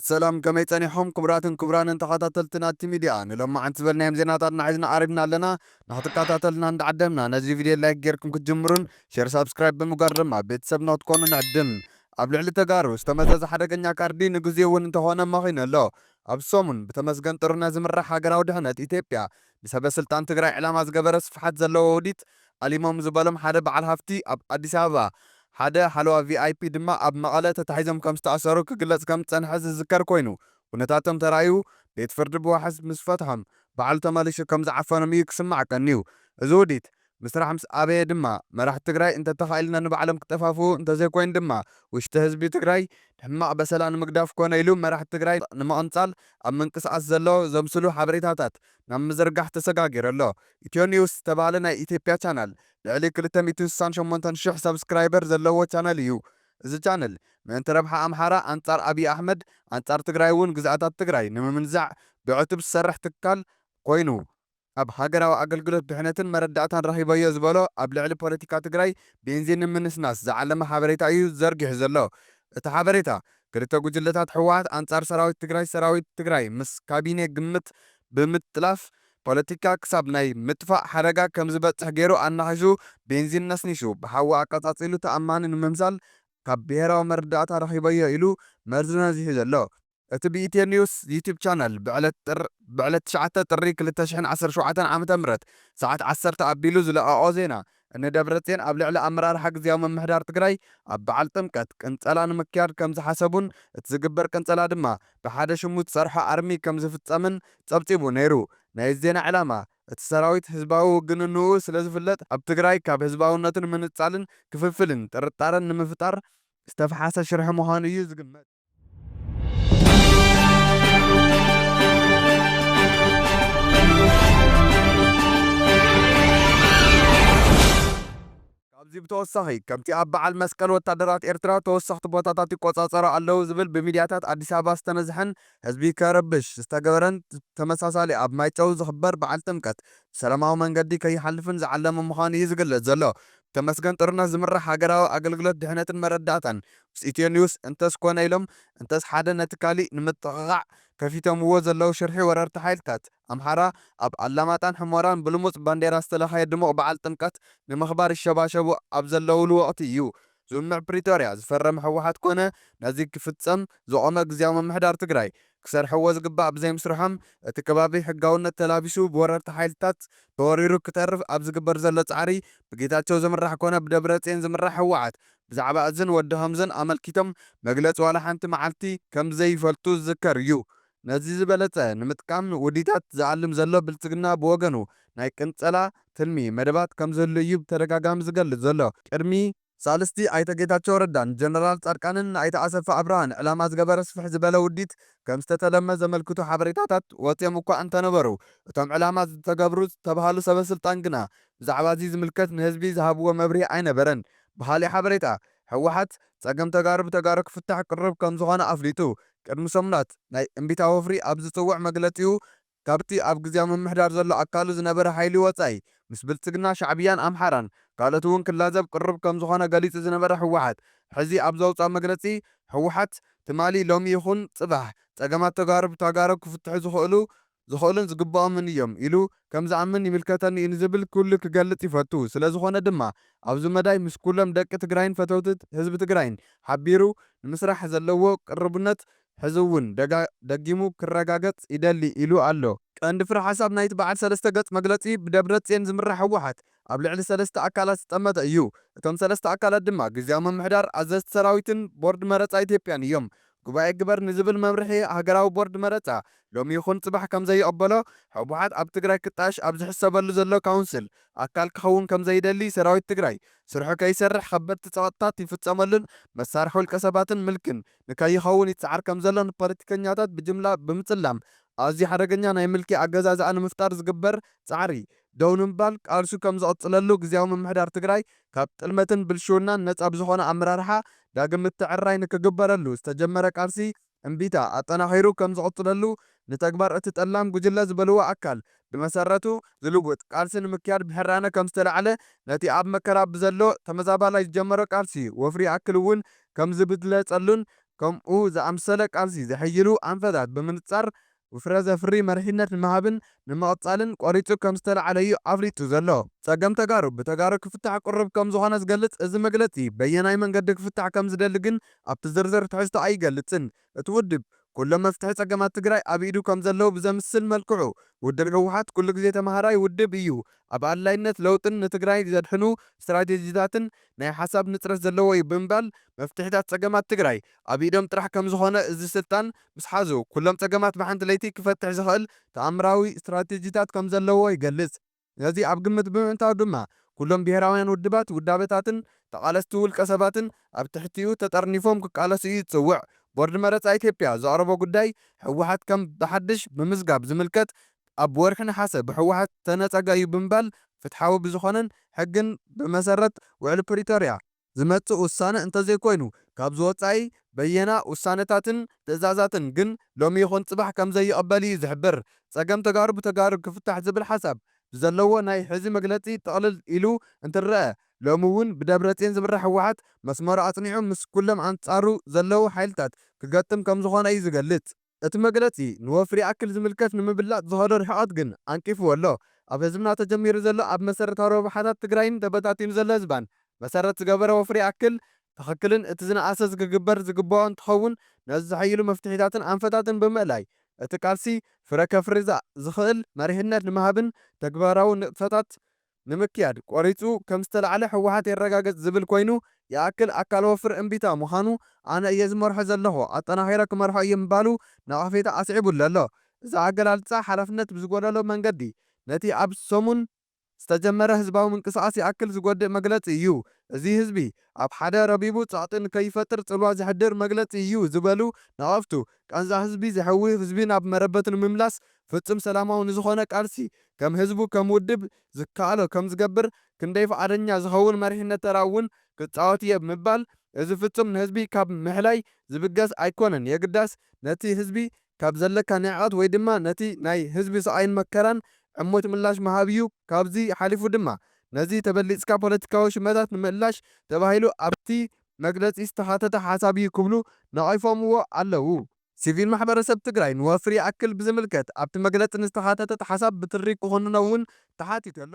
ሰላም፣ ከመይ ጸኒሖም ክቡራትን ክቡራንን ተኸታተልቲ ናቲ ሚድያ? ንሎማዓንቲ ዝበልናዮም ዜናታትና ሒዝና ቀሪብና ኣለና። ንኽትከታተልና እንዳዓደምና ነዚ ቪድዮ ላይክ ጌርኩም ክትጅምሩን ሼር ሳብስክራይብ ብምግባር ድማ ቤተሰብና ክትኮኑ ንዕድም። ኣብ ልዕሊ ተጋሩ ዝተመዘዘ ሓደገኛ ካርዲ ንግዜኡ እውን እንተኾነ መኺኑ ኣሎ። ኣብ ሰሙን ብተመስገን ጥሩነህ ዝምራሕ ሃገራዊ ድሕነት ኢትዮጵያ ንሰበ ስልጣን ትግራይ ዕላማ ዝገበረ ስፍሓት ዘለዎ ውዲት ኣሊሞም ዝበሎም ሓደ በዓል ሃፍቲ ኣብ ኣዲስ ኣበባ፣ ሓደ ሓለዋ ቪኣይፒ ድማ ኣብ መቐለ ተታሒዞም ከም ዝተኣሰሩ ክግለጽ ከም ዝጸንሐ ዝዝከር ኮይኑ፣ ኩነታቶም ተራእዩ ቤት ፍርዲ ብዋሕስ ምስ ፈትሖም በዓሉ ተመሊሱ ከም ዝዓፈኖም እዩ ክስማዕ ቀንዩ። እዚ ውዲት ምስራሕ ምስ ኣበየ ድማ መራሕቲ ትግራይ እንተተኻኢልና ንባዕሎም ክጠፋፍኡ እንተዘይኮይኑ ድማ ውሽጢ ህዝቢ ትግራይ ንሕማቕ በሰላ ንምግዳፍ ኮነ ኢሉ መራሕቲ ትግራይ ንምቕንጻል ኣብ ምንቅስቓስ ዘሎ ዘምስሉ ሓበሬታታት ናብ ምዝርጋሕ ተሰጋጊሩ ኣሎ። ኢትዮ ኒውስ ዝተባህለ ናይ ኢትዮጵያ ቻናል ልዕሊ ክልተ ሚእትን ስሳን ሸሞንተን ሽሕ ሰብስክራይበር ዘለዎ ቻነል እዩ። እዚ ቻነል ምእንቲ ረብሓ ኣምሓራ ኣንጻር ኣብይ ኣሕመድ፣ ኣንጻር ትግራይ እውን ግዝኣታት ትግራይ ንምምንዛዕ ብዕቱብ ዝሰርሕ ትካል ኮይኑ፣ ኣብ ሃገራዊ ኣገልግሎት ድሕነትን መረዳእታን ረኺበዮ ዝበሎ ኣብ ልዕሊ ፖለቲካ ትግራይ ቤንዚን ንምንስናስ ዝዓለመ ሓበሬታ እዩ ዘርጊሑ ዘሎ። እቲ ሓበሬታ ክልተ ጉጅለታት ህወሓት ኣንጻር ሰራዊት ትግራይ፣ ሰራዊት ትግራይ ምስ ካቢኔ ግምት ብምጥላፍ ፖለቲካ ክሳብ ናይ ምጥፋእ ሓደጋ ከም ዝበጽሕ ገይሩ ኣናኺሱ ቤንዚን ነስኒሱ ብሓዊ ኣቀጻጺሉ ተኣማኒ ንምምሳል ካብ ብሄራዊ መረዳእታ ረኺበዮ ኢሉ መርዙ ነዚሑ ዘሎ። እቲ ብኢትዮ ኒውስ ዩቲዩብ ቻነል ብዕለት ጥር-፣ ብዕለት ትሽዓተ ጥሪ ክልተ ሽሕን ዓሰርተ ሸውዓተን ዓመተ ምህረት ሰዓት ዓሰርተ ኣቢሉ ዝለቐቖ ዜና፣ እኒ ደብረጽዮን ኣብ ልዕሊ ኣመራርሓ ግዝያዊ ምምሕዳር ትግራይ ኣብ በዓል ጥምቀት ቅንጸላ ንምክያድ ከም ዝሓሰቡን እቲ ዝግበር ቅንጸላ ድማ ብሓደ ሽሙ ዝጸርሖ ኣርሚ ከም ዝፍጸምን ጸብጺቡ ነይሩ። ናይ ዜና ዕላማ፣ እቲ ሰራዊት ህዝባዊ ውግንንኡ ስለ ዝፍለጥ፣ ኣብ ትግራይ ካብ ህዝባውነቱ ንምንጻልን ክፍፍልን ጥርጣረን ንምፍጣር ዝተፈሓሰ ሽርሒ ምዃኑ እዩ ዝግመት። ካብዚ ብተወሳኺ፣ ከምቲ ኣብ በዓል መስቀል ወታደራት ኤርትራ ተወሰኽቲ ቦታታት ይቆጻጸሩ ኣለዉ ዝብል ብሚድያታት ኣዲስ ኣበባ ዝተነዝሐን ህዝቢ ከረብሽ ዝተገበረን፣ ተመሳሳሊ ኣብ ማይጨው ዝኽበር በዓል ጥምቀት ብሰላማዊ መንገዲ ከይሓልፍን ዝዓለመ ምዃኑ እዩ ዝግለጽ ዘሎ። ተመስገን ጥሩነህ ዝምራሕ ሃገራዊ ኣገልግሎት ድሕነትን መረዳእታን ምስ ኢትዮ ኒውስ እንተስ ኮነ ኢሎም እንተስ ሓደ ነቲ ካሊእ ንምጥቕቓዕ ከፊቶምዎ ዘለዉ ሽርሒ ወረርቲ ሓይልታት ኣምሓራ ኣብ ኣላማጣን ሕሞራን ብልሙጽ ባንዴራ ዝተለኸየ ድሙቕ በዓል ጥምቀት ንምኽባር ይሸባሸቡ ኣብ ዘለውሉ ወቕቲ እዩ። ስምምዕ ፕሪቶርያ ዝፈረመ ህወሓት ኮነ ነዚ ክፍጸም ዝቖመ ግዝያዊ ምምሕዳር ትግራይ ክሰርሕዎ ዝግባእ ብዘይምስርሖም፣ እቲ ከባቢ ሕጋውነት ተላቢሱ ብወረርቲ ሓይልታት ተወሪሩ ክተርፍ ኣብ ዝግበር ዘሎ ጻዕሪ፣ ብጌታቸው ዝምራሕ ኮነ ብደብረጽዮን ዝምራሕ ህወሓት ብዛዕባ እዝን ወዲ ከምዝን ኣመልኪቶም መግለጺ ዋላ ሓንቲ መዓልቲ ከም ዘይፈልጡ ዝዝከር እዩ። ነዚ ዝበለጸ ንምጥቃም ውዲታት ዝኣልም ዘሎ ብልጽግና ብወገኑ ናይ ቅንጸላ ትልሚ መደባት ከም ዝህሉ እዩ ብተደጋጋሚ ዝገልጽ ዘሎ። ቅድሚ ሳልስቲ ኣይተ ጌታቸው ረዳን ጀነራል ጻድቃንን ንኣይተ ኣሰፋ ኣብርሃን ዕላማ ዝገበረ ስፍሕ ዝበለ ውዲት ከም ዝተተለመ ዘመልክቱ ሓበሬታታት ወጺኦም እኳ እንተነበሩ፣ እቶም ዕላማ ዝተገብሩ ዝተባሃሉ ሰበ ስልጣን ግና ብዛዕባ እዚ ዝምልከት ንህዝቢ ዝሃብዎ መብርሂ ኣይነበረን። ብኻሊእ ሓበሬታ፣ ህወሓት ጸገም ተጋሩ ብተጋሩ ክፍታሕ ቅሩብ ከም ዝኾነ ኣፍሊጡ፣ ቅድሚ ሰሙናት ናይ እምቢታ ወፍሪ ኣብ ዝጽውዕ መግለጺኡ፣ ካብቲ ኣብ ግዝያዊ ምምሕዳር ዘሎ ኣካሉ ዝነበረ ሓይሊ ወጻኢ፣ ምስ ብልጽግና፣ ሻዕብያን ኣምሓራን ካልኦት እውን ክላዘብ ቅሩብ ከም ዝኾነ ገሊጹ ዝነበረ ህወሓት፣ ሕዚ ኣብ ዘውጽኦ መግለጺ፣ ህወሓት ትማሊ፣ ሎሚ ይኹን ጽባሕ ጸገማት ተጋሩ ብተጋሩ ክፍትሑ ዝኽእሉ፣ ዝኽእሉን ዝግብኦምን እዮም ኢሉ ከም ዝኣምን ይምልከተኒ እዩ ንዝብል ኩሉ ክገልጽ ይፈቱ። ስለ ዝኾነ ድማ፣ ኣብዚ መዳይ ምስ ኩሎም ደቂ ትግራይን ፈተውቲ ህዝቢ ትግራይን ሓቢሩ ንምስራሕ ዘለዎ ቅርቡነት ሕዚ እውን ደጋ-፣ ደጊሙ ክረጋገጽ ይደሊ ኢሉ ኣሎ። ቀንዲ ፍረ ሓሳብ ናይቲ በዓል ሰለስተ ገጽ መግለጺ ብደብረጽዮን ዝምራሕ ህወሓት ኣብ ልዕሊ ሰለስተ ኣካላት ዝጠመተ እዩ። እቶም ሰለስተ ኣካላት ድማ ግዝያዊ ምምሕዳር፣ ኣዘዝቲ ሰራዊትን ቦርድ መረጻ ኢትዮጵያን እዮም። ጉባኤ ግበር ንዝብል መምርሒ ሃገራዊ ቦርድ መረጻ ሎሚ ይኹን ጽባሕ ከም ዘይቕበሎ፣ ህወሓት ኣብ ትግራይ ክጣየሽ ኣብ ዝሕሰበሉ ዘሎ ካውንስል ኣካል ክኸውን ከም ዘይደሊ፣ ሰራዊት ትግራይ ስርሑ ከይሰርሕ፣ ከበድቲ ጸቕጥታት ይፍጸመሉን መሳርሒ ውልቀ ሰባትን ምልክን ንከይኸውን ይጽዓር ከም ዘሎ ንፖለቲከኛታት ብጅምላ ብምጽላም፣ ኣዝዩ ሓደገኛ ናይ ምልኪ ኣገዛዝኣ ንምፍጣር ዝግበር ጻዕሪ ደው ንምባል ቃልሱ ከም ዝቕጽለሉ፣ ግዝያዊ ምምሕዳር ትግራይ ካብ ጥልመትን ብልሽውናን ነጻ ብዝኾነ ኣመራርሓ ዳግም ምትዕርራይ ንክግበረሉ ዝተጀመረ ቃልሲ እምቢታ ኣጠናኺሩ ከም ዝቕጽለሉ፣ ንተግባር እቲ ጠላም ጉጅለ ዝበልዎ ኣካል ብመሰረቱ ዝልውጥ ቃልሲ ንምክያድ ብሕራነ ከም ዝተላዕለ፣ ነቲ ኣብ መከራ ብዘሎ ተመዛባላይ ዝጀመሮ ቃልሲ ወፍሪ ይኣክል እውን ከም ዝብለጸሉን ከምኡ ዝኣምሰለ ቃልሲ ዘሐይሉ ኣንፈታት ብምንጻር፣ ውፍረ ዘፍሪ መሪሕነት ንምሃብን ንምቕጻልን ቆሪጹ ከም ዝተላዕለ እዩ ኣፍሊጡ ዘሎ። ጸገም ተጋሩ ብተጋሩ ክፍታሕ ቅሩብ ከም ዝኾነ ዝገልጽ እዚ መግለጺ፣ በየናይ መንገዲ ክፍታሕ ከም ዝደሊ ግን ኣብቲ ዝርዝር ትሕዝቶ ኣይገልጽን። እቲ ውድብ፣ ኩሎም መፍትሒ ጸገማት ትግራይ ኣብ ኢዱ ከም ዘለዉ ብዘምስል መልክዑ፣ ውድብ ህወሓት ኩሉ ግዜ ተማሃራይ ውድብ እዩ። ኣብ ኣድላይነት ለውጥን ንትግራይ ዘድሕኑ ስትራቴጂታትን ናይ ሓሳብ ንጽረት ዘለዎ እዩ ብምባል፣ መፍትሒታት ጸገማት ትግራይ ኣብ ኢዶም ጥራሕ ከም ዝኾነ፣ እዚ ስልጣን ምስ ሓዙ ኩሎም ጸገማት ብሓንቲ ለይቲ ክፈትሕ ዝኽእል ተኣምራዊ ስትራቴጂታት ከም ዘለዎ ይገልጽ። ነዚ ኣብ ግምት ብምእንታው ድማ፣ ኩሎም ብሄራውያን ውድባት፣ ውዳበታትን ተቓለስቲ ውልቀ ሰባትን ኣብ ትሕቲኡ ተጠርኒፎም ክቃለሱ እዩ ዝጽውዕ። ቦርድ መረጻ ኢትዮጵያ ዘቕረቦ ጉዳይ፣ ህወሓት ከም ብሓድሽ ምምዝጋብ ዝምልከት፣ ኣብ ወርሒ ነሓሰ ብህወሓት ተነጸገ እዩ ብምባል፣ ፍትሓዊ ብዝኾነን ሕግን ብመሰረት ውዕል ፕሪቶርያ ዝመጽእ ውሳነ እንተዘይኮይኑ፣ ካብዚ ወጻኢ በየና ውሳነታትን ትእዛዛትን ግን ሎሚ ይኹን ጽባሕ ከም ዘይቕበል እዩ ዝሕብር። ጸገም ተጋሩ ብተጋሩ ክፍታሕ ዝብል ሓሳብ ብዘለዎ ናይ ሕዚ መግለጺ ጥቕልል ኢሉ እንትረአ፣ ሎሚ እውን ብደብረጽዮን ዝምራሕ ህወሓት መስመሩ ኣጽኒዑ ምስ ኩሎም ኣንጻሩ ዘለዉ ሓይልታት ክገጥም ከም ዝኾነ እዩ ዝገልጽ። እቲ መግለጺ ንወፍሪ ይኣክል ዝምልከት ንምብላጽ ዝኸዶ ርሕቐት ግን ኣንቂፍዎ ኣሎ። ኣብ ህዝብና ተጀሚሩ ዘሎ ኣብ መሰረታዊ ረብሓታት ትግራይን ተበታቲኑ ዘሎ ህዝባን መሰረት ዝገበረ ወፍሪ ይኣክል ትኽክልን እቲ ዝነኣሰ ዝክግበር ዝግብኦ እንትኸውን፣ ነዚ ዘሐይሉ መፍትሒታትን ኣንፈታትን ብምእላይ እቲ ቃልሲ ፍረ ከፍሪ ዛ-፣ ዝኽእል መሪሕነት ንምሃብን ተግባራዊ ንጥፈታት ንምክያድ ቆሪጹ ከም ዝተላዕለ ህወሓት የረጋግጽ ዝብል ኮይኑ፣ ይኣክል ኣካል ወፍሪ እምቢታ ምዃኑ ኣነ እየ ዝመርሖ ዘለኹ፣ ኣጠናኺረ ክመርሖ እየ ምባሉ ነቐፌታ ኣስዒቡሉ ኣሎ። እዚ ኣገላልጻ ሓላፍነት ብዝጎደሎ መንገዲ ነቲ ኣብ ሰሙን ዝተጀመረ ህዝባዊ ምንቅስቓስ ይኣክል ዝጎድእ መግለጺ እዩ። እዚ ህዝቢ ኣብ ሓደ ረቢቡ ጸቕጢ ንከይፈጥር ጽልዋ ዘሕድር መግለጺ እዩ ዝበሉ ነቐፍቱ፣ ቃንዛ ህዝቢ ዘሕዊ ህዝቢ ናብ መረበቱ ንምምላስ ፍጹም ሰላማዊ ንዝኾነ ቃልሲ ከም ህዝቡ ከም ውድብ ዝከኣሎ ከም ዝገብር ክንደይ ፍቓደኛ ዝኸውን መሪሕነት ተራ እውን ክጻወት እየ ብምባል፣ እዚ ፍጹም ንህዝቢ ካብ ምሕላይ ዝብገስ ኣይኮነን። የግዳስ ነቲ ህዝቢ ካብ ዘለካ ንዕቐት ወይ ድማ ነቲ ናይ ህዝቢ ስቓይን መከራን ዕሙት ምላሽ ምሃብ እዩ። ካብዚ ሓሊፉ ድማ ነዚ ተበሊጽካ ፖለቲካዊ ሽመታት ንምእላሽ ተባሂሉ ኣብቲ መግለጺ ዝተኻተተ ሓሳብ እዩ ክብሉ ነቒፎምዎ ኣለዉ። ሲቪል ማሕበረሰብ ትግራይ ንወፍሪ ይኣክል ብዝምልከት ኣብቲ መግለጺ ንዝተኻተተ ሓሳብ ብትሪ ክኹንኖ እውን ተሓቲቱ ኣሎ።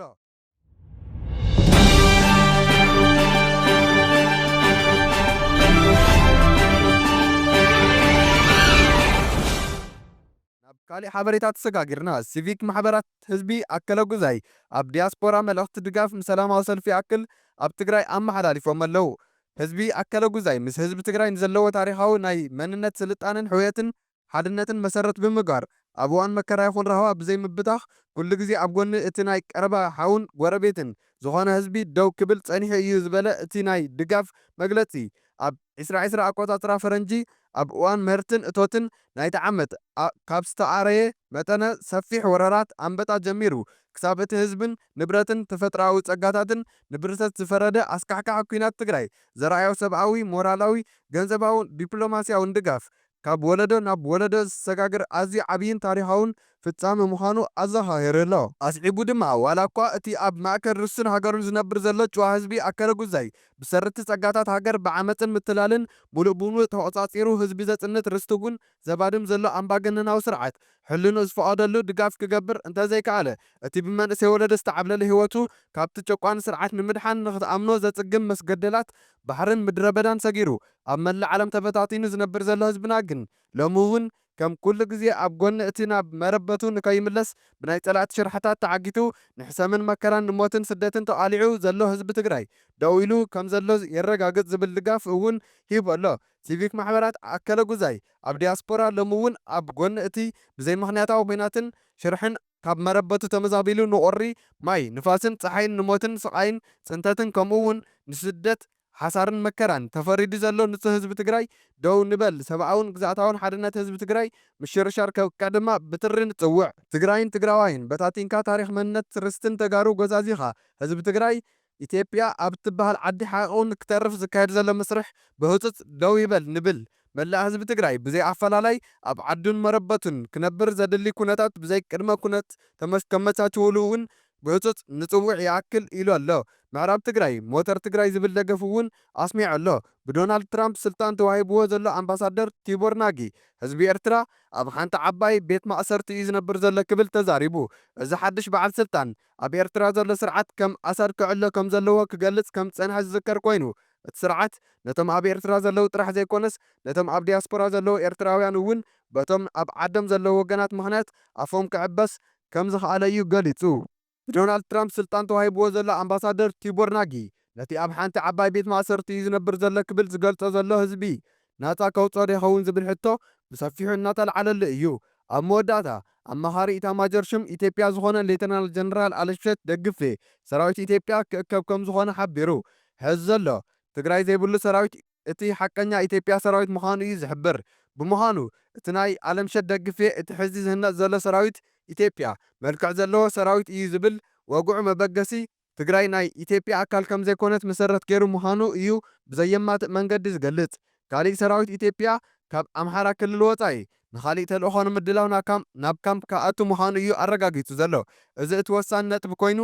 ናብ ካሊእ ሓበሬታ ተሰጋጊርና። ሲቪክ ማሕበራት ህዝቢ ኣከለ ጉዛይ ኣብ ዲያስፖራ መልእኽቲ ድጋፍ ንሰላማዊ ሰልፊ ይኣክል ኣብ ትግራይ ኣመሓላሊፎም ኣለዉ። ህዝቢ ኣከለ ጉዛይ ምስ ህዝቢ ትግራይ ንዘለዎ ታሪኻዊ ናይ መንነት ስልጣነን ሕውየትን ሓድነትን መሰረት ብምግባር፣ ኣብ እዋን መከራ ይኹን ራህዋ ብዘይ ምብታኽ፣ ኩሉ ግዜ ኣብ ጎኒ እቲ ናይ ቀረባ ሓውን ጎረቤትን ዝኾነ ህዝቢ ደው ክብል ጸኒሑ እዩ ዝበለ እቲ ናይ ድጋፍ መግለጺ፣ ኣብ ዕስራ ዕስራ ኣቆጻጽራ ፈረንጂ፣ ኣብ እዋን ምህርትን እቶትን ናይቲ ዓመት፣ ኣ-፣ ካብ ዝተኣረየ መጠነ ሰፊሕ ወረራት ኣንበጣ ጀሚሩ፣ ክሳብ እቲ ህዝብን ንብረትን ተፈጥሮኣዊ ጸጋታትን ንብርሰት ዝፈረደ ኣስካሕካሒ ኲናት ትግራይ ዘርኣዮ ሰብኣዊ፣ ሞራላዊ፣ ገንዘባውን ዲፕሎማስያውን ድጋፍ፣ ካብ ወለዶ ናብ ወለዶ ዝሰጋገር ኣዝዩ ዓብይን ታሪኻውን ፍጻመ ምዃኑ ኣዘኻኺሩ ኣሎ። ኣስዒቡ ድማ፣ ዋላ እኳ እቲ ኣብ ማእከል ርስቱን ሃገሩን ዝነብር ዘሎ ጭዋ ህዝቢ ኣከለ ጉዛይ፣ ብሰርቲ ጸጋታት ሃገር ብዓመጽን ምትላልን ምሉእ ብምሉእ ተቖጻጺሩ ህዝቢ ዘጽንት፣ ርስቱ እውን ዘባድም ዘሎ ኣምባገነናዊ ስርዓት፣ ሕልንኡ ዝፈቐደሉ ድጋፍ ክገብር እንተዘይከኣለ፣ እቲ ብመንእሰይ ወለዶ ዝተዓብለለ ህይወቱ ካብቲ ጨቋኒ ስርዓት ንምድሓን ንኽትኣምኖ ዘጽግም መስገደላት ባሕርን ምድረ በዳን ሰጊሩ፣ ኣብ መላእ ዓለም ተበታቲኑ ዝነብር ዘሎ ህዝብና ግን፣ ሎሚ እውን ከም ኩሉ ግዜ ኣብ ጎኒ እቲ ናብ መረበቱ ንከይምለስ ብናይ ጸላእቲ ሽርሕታት ተዓጊቱ፣ ንሕሰምን መከራን ንሞትን ስደትን ተቓሊዑ ዘሎ ህዝቢ ትግራይ ደው ኢሉ ከም ዘሎ የረጋግጽ ዝብል ድጋፍ እውን ሂቡ ኣሎ። ሲቪክ ማሕበራት ኣከለ ጉዛይ ኣብ ዲያስፖራ ሎሚ እውን ኣብ ጎኒ እቲ ብዘይ ምኽንያታዊ ኲናትን ሽርሕን ካብ መረበቱ ተመዛቢሉ ንቑሪ ማይ፣ ንፋስን ጸሓይን፣ ንሞትን ስቓይን ጽንተትን ከምኡ እውን ንስደት ሓሳርን መከራን ተፈሪዱ ዘሎ ንጹህ ህዝቢ ትግራይ ደው ንበል፣ ሰብኣውን ግዝኣታውን ሓድነት ህዝቢ ትግራይ ምሽርሻር ከብቅዕ ድማ ብትሪ ንጽውዕ። ትግራይን ትግራዋይን በታቲንካ ታሪኽ መንነት ርስትን ተጋሩ ጎዛዚኻ ህዝቢ ትግራይ ኢትዮጵያ ኣብ ትበሃል ዓዲ ሓቑ ንክተርፍ ዝካየድ ዘሎ መስርሕ ብህጹጽ ደው ይበል ንብል። መላእ ህዝቢ ትግራይ ብዘይ ኣፈላላይ ኣብ ዓዱን መረበቱን ክነብር ዘድሊ ኩነታት ብዘይ ቅድመ ኩነት ተመስ-፣ ከመቻችውሉ እውን ብህጹጽ ንጽውዕ ይኣክል ኢሉ ኣሎ። ምዕራብ ትግራይ ሞተር ትግራይ ዝብል ደገፍ እውን ኣስሚዑ ኣሎ። ብዶናልድ ትራምፕ ስልጣን ተዋሂብዎ ዘሎ ኣምባሳደር ቲቦር ናጊ፣ ህዝቢ ኤርትራ ኣብ ሓንቲ ዓባይ ቤት ማእሰርቲ እዩ ዝነብር ዘሎ ክብል ተዛሪቡ። እዚ ሓድሽ በዓል ስልጣን ኣብ ኤርትራ ዘሎ ስርዓት ከም ኣሳድ ክዕሎ ከም ዘለዎ ክገልጽ ከም ዝጸንሐ ዝዝከር ኮይኑ፣ እቲ ስርዓት ነቶም ኣብ ኤርትራ ዘለዉ ጥራሕ ዘይኮነስ ነቶም ኣብ ዲያስፖራ ዘለዉ ኤርትራውያን እውን በቶም ኣብ ዓዶም ዘለዉ ወገናት ምኽንያት ኣፎም ክዕበስ ከም ዝኸኣለ እዩ ገሊጹ። ብዶናልድ ትራምፕ ስልጣን ተዋሂብዎ ዘሎ ኣምባሳደር ቲቦር ናጊ፣ ነቲ ኣብ ሓንቲ ዓባይ ቤት ማእሰርቲ እዩ ዝነብር ዘሎ ክብል ዝገልጾ ዘሎ ህዝቢ ናጻ ከውጽኦ ዶ ይኸውን ዝብል ሕቶ ብሰፊሑ እናተልዓለሉ እዩ። ኣብ መወዳእታ፣ ኣማኻሪ ኢታማጆር ሹም ኢትዮጵያ ዝኾነ ሌተናል ጀነራል ኣለምሸት ደግፌ፣ ሰራዊት ኢትዮጵያ ክእከብ ከም ዝኾነ ሓቢሩ። ሕዚ ዘሎ ትግራይ ዘይብሉ ሰራዊት እቲ ሓቀኛ ኢትዮጵያ ሰራዊት ምዃኑ እዩ ዝሕብር። ብምዃኑ፣ እቲ ናይ ኣለምሸት ደግፌ፣ እቲ ሕዚ ዝህነጽ ዘሎ ሰራዊት ኢትዮጵያ መልክዕ ዘለዎ ሰራዊት እዩ ዝብል ወግዑ መበገሲ፣ ትግራይ ናይ ኢትዮጵያ ኣካል ከም ዘይኮነት መሰረት ገይሩ ምዃኑ እዩ ብዘየማትእ መንገዲ ዝገልጽ። ካሊእ ሰራዊት ኢትዮጵያ ካብ ኣምሓራ ክልል ወጻኢ ንኻሊእ ተልእኾ ንምድላው ናብ ካም-፣ ናብ ካምፕ ክኣቱ ምዃኑ እዩ ኣረጋጊጹ ዘሎ። እዚ እቲ ወሳኒ ነጥቢ ኮይኑ፣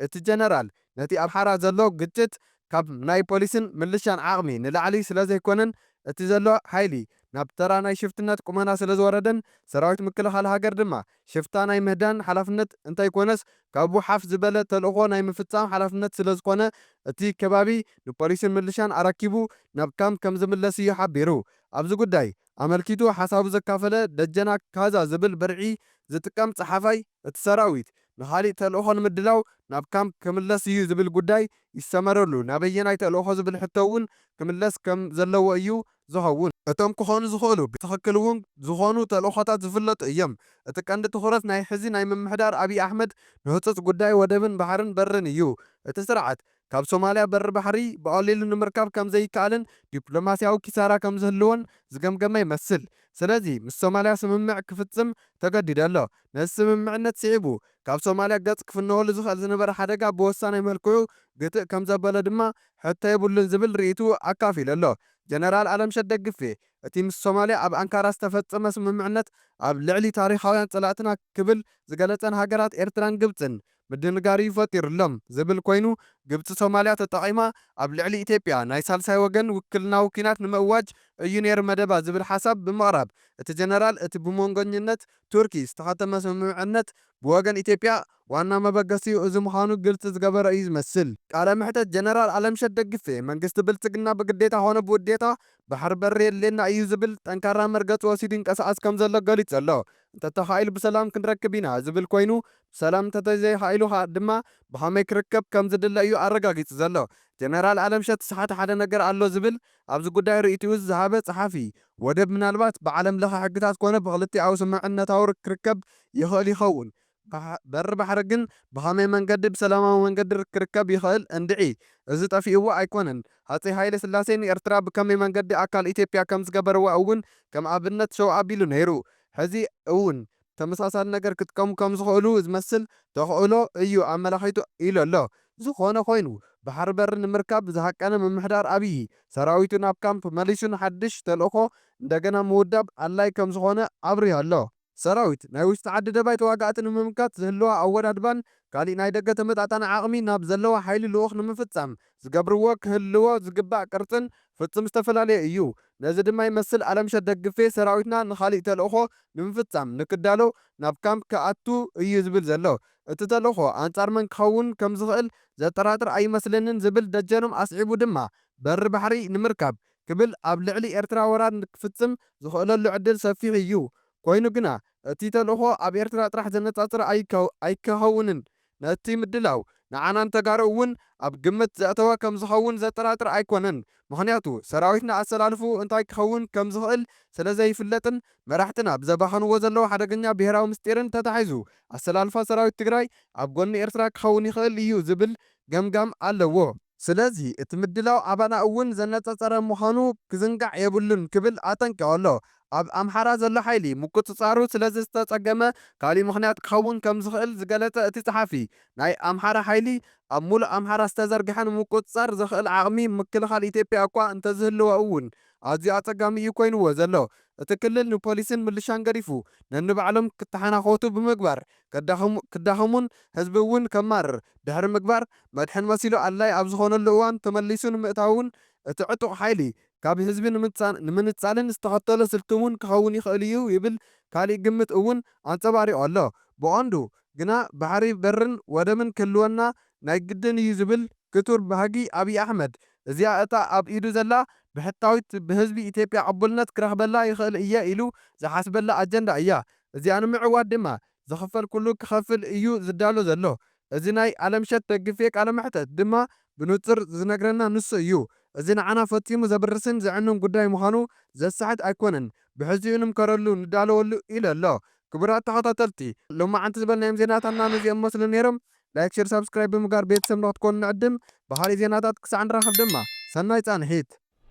እቲ ጀነራል ነቲ ኣብ ሓራ ዘሎ ግጭት ካብ ናይ ፖሊስን ምልሻን ዓቕሚ ንላዕሊ ስለ ዘይኮነን፣ እቲ ዘሎ ሓይሊ ናብ ተራ ናይ ሽፍትነት ቁመና ስለ ዝወረደን፣ ሰራዊት ምክልኻል ሃገር ድማ ሽፍታ ናይ ምህዳን ሓላፍነት እንተይኮነስ ካብኡ ሓፍ ዝበለ ተልእኾ ናይ ምፍጻም ሓላፍነት ስለ ዝኾነ፣ እቲ ከባቢ ንፖሊስን ምልሻን ኣረኪቡ ናብ ካምፕ ከም ዝምለስ እዩ ሓቢሩ። ኣብዚ ጉዳይ ኣመልኪቱ ሓሳቡ ዘካፈለ ደጀና ካዛ ዝብል ብርዒ ዝጥቀም ጸሓፋይ፣ እቲ ሰራዊት ንኻሊእ ተልእኾ ንምድላው ናብ ካምፕ ክምለስ እዩ ዝብል ጉዳይ ይሰመረሉ፣ ናበየናይ ተልእኾ ዝብል ሕቶ እውን ክምለስ ከም ዘለዎ እዩ ዝኸውን። እቶም ክኾኑ ዝኽእሉ ብትኽክል እውን ዝኾኑ ተልእኾታት ዝፍለጡ እዮም። እቲ ቀንዲ ትኹረት ናይ ሕዚ ናይ ምምሕዳር ኣብይ ኣሕመድ ንህጹጽ ጉዳይ ወደብን ባሕርን በርን እዩ። እቲ ስርዓት ካብ ሶማልያ በሪ ባሕሪ ብቐሊሉ ንምርካብ ከም ዘይከኣልን ዲፕሎማስያዊ ኪሳራ ከም ዝህልዎን ዝገምገመ ይመስል። ስለዚ ምስ ሶማልያ ስምምዕ ክፍጽም ተገዲዱ ኣሎ። ነዚ ስምምዕነት ስዒቡ ካብ ሶማልያ ገጽ ክፍነወሉ ዝኽእል ዝነበረ ሓደጋ ብወሳናይ መልክዑ ግትእ ከም ዘበለ ድማ ሕቶ የብሉን ዝብል ርእይትኡ ኣካፊሉ ኣሎ። ጀነራል ኣለምሸት ደግፌ፣ እቲ ምስ ሶማልያ ኣብ ኣንካራ ዝተፈጸመ ስምምዕነት ኣብ ልዕሊ ታሪኻውያን ጸላእትና ክብል ዝገለጸን ሃገራት ኤርትራን ግብጽን ምድንጋር እዩ ፈጢሩሎም ዝብል ኮይኑ፣ ግብጺ ሶማልያ ተጠቒማ ኣብ ልዕሊ ኢትዮጵያ ናይ ሳልሳይ ወገን ውክልናዊ ኲናት ንምእዋጅ እዩ ነይሩ መደባ ዝብል ሓሳብ ብምቕራብ፣ እቲ ጀነራል እቲ ብመንጎኝነት ቱርኪ ዝተኸተመ ስምምዕነት ብወገን ኢትዮጵያ ዋና መበገሲኡ እዚ ምዃኑ ግልጺ ዝገበረ እዩ ዝመስል። ቃለ መሕተት ጀነራል ኣለምሸት ደግፌ፣ መንግስቲ ብልጽግና ብግዴታ ኾነ ብውዴታ ባሕሪ በሪ የድልየና እዩ ዝብል ጠንካራ መርገጺ ወሲዱ ይንቀሳቐስ ከም ዘሎ ገሊጹ ኣሎ። እንተተኻኢሉ ብሰላም ክንረክብ ኢና ዝብል ኮይኑ፣ ብሰላም እንተተዘይኻኢሉ ኸ-፣ ድማ ብኸመይ ክርከብ ከም ዝድለ እዩ ኣረጋጊጹ ዘሎ። ጀነራል ኣለምሸት ስሓት ሓደ ነገር ኣሎ ዝብል ኣብዚ ጉዳይ ርእይትኡ ዝሃበ ጸሓፊ፣ ወደብ ምናልባት ብዓለም ለኸ ሕግታት ኮነ ብክልቲኣዊ ስምምዕነታዊ ክርከብ ይኽእል ይኸውን። ባሕ-፣ በሪ ባሕሪ ግን ብኸመይ መንገዲ ብሰላማዊ መንገዲ ክርከብ ይኽእል? እንድዒ፣ እዚ ጠፊእዎ ኣይኮነን። ሃጸይ ሃይለ ስላሴ ንኤርትራ ብከመይ መንገዲ ኣካል ኢትዮጵያ ከም ዝገበርዋ እውን ከም ኣብነት ሸው ኣቢሉ ነይሩ። ሕዚ እውን ተመሳሳሊ ነገር ክጥቀሙ ከም ዝኽእሉ ዝመስል ተኽእሎ እዩ ኣመላኺቱ ኢሉ ኣሎ። ዝኾነ ኮይኑ፣ ባሕሪ በሪ ንምርካብ ዝሃቀነ ምምሕዳር ኣብዪ፣ ሰራዊቱ ናብ ካምፕ መሊሱ ንሓድሽ ተልእኾ እንደገና ምውዳብ ኣድላይ ከም ዝኾነ ኣብሪሁ ኣሎ። ሰራዊት ናይ ውሽጢ ዓዲ ደባይ ተዋጋእቲ ንምምካት ዝህልዋ ኣወዳድባን ካሊእ ናይ ደገ ተመጣጣኒ ዓቕሚ ናብ ዘለዋ ሓይሊ ልኡኽ ንምፍጻም ዝገብርዎ ክህልዎ ዝግባእ ቅርጽን ፍጹም ዝተፈላለየ እዩ። ነዚ ድማ ይመስል ኣለምሸት ደግፌ ሰራዊትና ንኻሊእ ተልእኾ ንምፍጻም ንክዳሎ ናብ ካምፕ ክኣቱ እዩ ዝብል ዘሎ። እቲ ተልእኾ ኣንጻር መን ክኸውን ከም ዝኽእል ዘጠራጥር ኣይመስለንን ዝብል ደጀኖም ኣስዒቡ ድማ፣ በሪ ባሕሪ ንምርካብ ክብል ኣብ ልዕሊ ኤርትራ ወራር ንክፍጽም ዝኽእለሉ ዕድል ሰፊሕ እዩ። ኮይኑ ግና፣ እቲ ተልእኾ ኣብ ኤርትራ ጥራሕ ዘነጻጽር ኣይከው-፣ ኣይከኸውንን። ነቲ ምድላው ንዓናን ተጋሩ እውን ኣብ ግምት ዘእተወ ከም ዝኸውን ዘጠራጥር ኣይኮነን። ምኽንያቱ፣ ሰራዊትና ኣሰላልፍኡ እንታይ ክኸውን ከም ዝኽእል ስለ ዘይፍለጥን መራሕትና ብዘባኸንዎ ዘለዉ ሓደገኛ ብሄራዊ ምስጢርን ተታሒዙ፣ ኣሰላልፋ ሰራዊት ትግራይ ኣብ ጎኒ ኤርትራ ክኸውን ይኽእል እዩ ዝብል ገምጋም ኣለዎ። ስለዚ እቲ ምድላው ኣባና እውን ዘነጻጸረ ምዃኑ ክዝንጋዕ የብሉን ክብል ኣጠንቂቑ ኣሎ። ኣብ ኣምሓራ ዘሎ ሓይሊ ምቁጽጻሩ ስለ ዝተጸገመ ካሊእ ምኽንያት ክኸውን ከም ዝኽእል ዝገለጸ እቲ ጸሓፊ፣ ናይ ኣምሓራ ሓይሊ ኣብ ሙሉእ ኣምሓራ ዝተዘርግሐ ንምቁጽጻር ዘኽእል ዓቕሚ ምክልኻል ኢትዮጵያ እኳ እንተዝህልዎ እውን ኣዝዩ ኣጸጋሚ እዩ ኮይንዎ ዘሎ። እቲ ክልል ንፖሊስን ምልሻን ገዲፉ ነንባዕሎም ክተሓናኸቱ ብምግባር ክዳኸሙ- ክዳኸሙን ህዝቢ እውን ከማርር ድሕሪ ምግባር መድሕን መሲሉ ኣድላይ ኣብ ዝኾነሉ እዋን ተመሊሱ ንምእታውን እቲ ዕጡቕ ሓይሊ ካብ ህዝቢ ንምንጻ- ንምንጻልን ዝተኸተሎ ስልቲ እውን ክኸውን ይኽእል እዩ ይብል ካሊእ ግምት እውን ኣንጸባሪቑ ኣሎ። ብቐንዱ ግና ባሕሪ በርን ወደብን ክህልወና ናይ ግድን እዩ ዝብል ክቱር ባህጊ ኣብይ ኣሕመድ እዚኣ እታ ኣብ ኢዱ ዘላ ብሕታዊት ብህዝቢ ኢትዮጵያ ቅቡልነት ክረኽበላ ይኽእል እየ ኢሉ ዝሓስበላ ኣጀንዳ እያ። እዚኣ ንምዕዋት ድማ ዝኽፈል ኩሉ ክኸፍል እዩ ዝዳሎ ዘሎ። እዚ ናይ ኣለምሸት ደግፌ ቃለ መሕተት ድማ ብንጹር ዝነግረና ንሱ እዩ። እዚ ንዓና ፈጺሙ ዘብርስን ዘዕኑን ጉዳይ ምዃኑ ዘሳሕት ኣይኮነን። ብሕዚኡ ንምከረሉ ንዳለወሉ ኢሉ ኣሎ። ክቡራት ተኸታተልቲ፣ ሎማዓንቲ ዝበልናዮም ዜናታትና ነዚኦም መስሉ ነይሮም። ላይክ፣ ሼር፣ ሳብስክራይብ ብምግባር ቤተሰብ ንክትኮኑ ንዕድም። ብኻሊእ ዜናታት ክሳዕ ንራኸብ ድማ ሰናይ ጻንሒት።